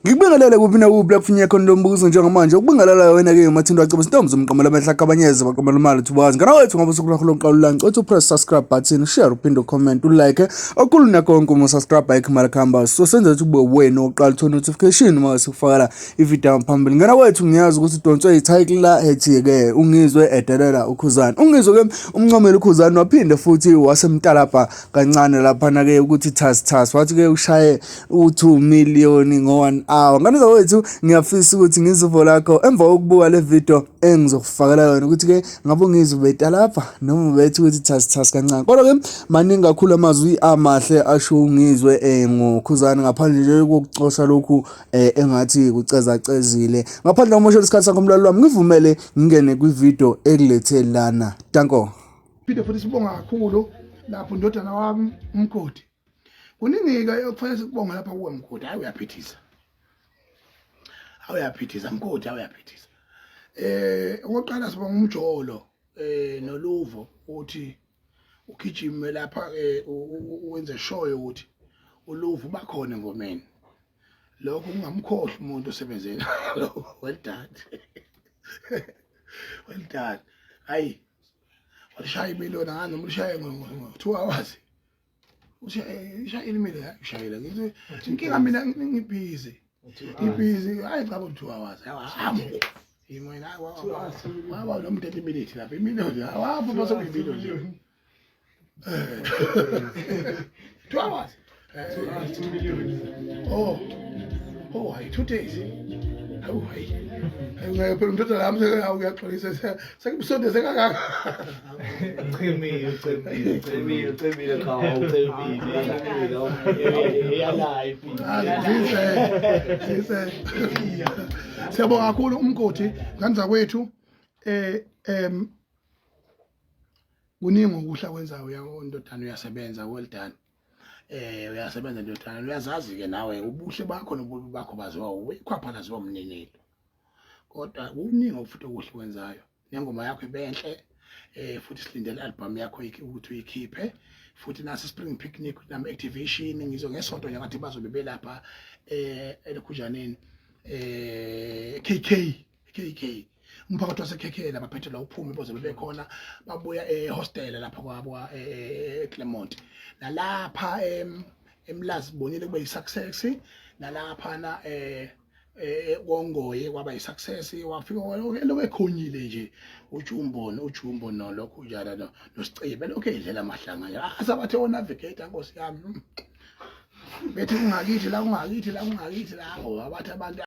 Ngikubingelele kuphi nakuphi la kufinye khona lo mbuzo njengamanje ukubingelela wena ke mathindo aceba sintombi zomqamela amehla akabanyeze baqamela imali thubazi ngana wethu ngoba usuku lwakho lokuqala ulanci othi upress subscribe button share uphinde ucomment ulike okukhulu nakho konke uma subscribe ayikho imali kuhamba so senze ukuthi ube wena oqala uthola notification uma sikufakela ivideo phambili ngana wethu ngiyazi ukuthi udonswe i-title la ethi ke ungizwe edelela ukhuzani ungizwe ke umncomela ukhuzani waphinde futhi wasemtalabha kancane laphana ke ukuthi thas thas wathi ke ushaye u-2 million ngo-1 hour. Ngane zakwethu ngiyafisa ukuthi ngizuvo lakho emva kokubuka le video engizokufakela yona ukuthi ke ngabe ungizwe betalapha noma bethi ukuthi thas thas kancane. Kodwa ke maningi kakhulu amazwi amahle asho ungizwe eh, ngokhuzane ngaphandle nje kokucosha lokhu eh, engathi kucezacezile. Ngaphandle kokumoshela isikhathi sakho mlaleli wami ngivumele ngingene kwi-video ekulethe lana. Danko. Phinde futhi sibonga kakhulu lapho ndodana wami umgodi. Kuningi-ke okufanele sikubonge lapha kuwe mgodi, hayi uyaphithisa. Hayi uyaphithisa mgodi, hayi uyaphithisa. Eh okokuqala sibonga umjolo eh noluvo uthi ugijime lapha eh wenze sure ukuthi uluvo bakhona engomeni. Lokho kungamkhohlwa umuntu osebenzela. Well done. Well done. Hayi walishaya imiliyoni angazi noma ulishaye ngo-2 hours ushayile imiliyoni ushayile ngithi inkinga mina ngibhizi ngibhizi hayi cha bo 2 hours hamu yimina waba nomuntu ethi minute lapha imiliyoni wapha base kuyimiliyoni 2 hours Oh, oh, hayi, 2 days. Hawu, hayi. Hayi, ngeke phela umthatha lami uyaxolisa sekusondeze kangaka. Uchemile, uchemile, uchemile, uchemile cha, uchemile. Iyalayo impilo. Sise, sise. Siyabonga kakhulu umgodi ngane zakwethu eh em kuningi okuhle akwenzayo uyandodana uyasebenza well done. Eh uyasebenza ndodana uyazazi ke nawe ubuhle bakho nobubi bakho baziwa uwe ikhwapha laziwa umninilo. Kodwa kuningi futhi okuhle kwenzayo. Nengoma yakho ibenhle eh futhi silindele album yakho ukuthi uyikhiphe futhi nasi spring picnic nama activation ngizwe ngesonto nje ngathi bazobe belapha eh elokhujaneni eh KK KK umphakathi wase-KK labaphethe la uphume boze bebekhona babuya ehostel lapha kwabo eClermont nalapha eMlazi bonile kube yi-success nalapha na eh kongoye kwaba yi-success wafika elokhu ekhonyile nje ujumbo ujumbo nolokhu njalo nosicibe lokhu edlela amahlanga asabathe o-navigator nkosi yami bethi kungakithi la kungakithi la kungakithi la abathi abantu.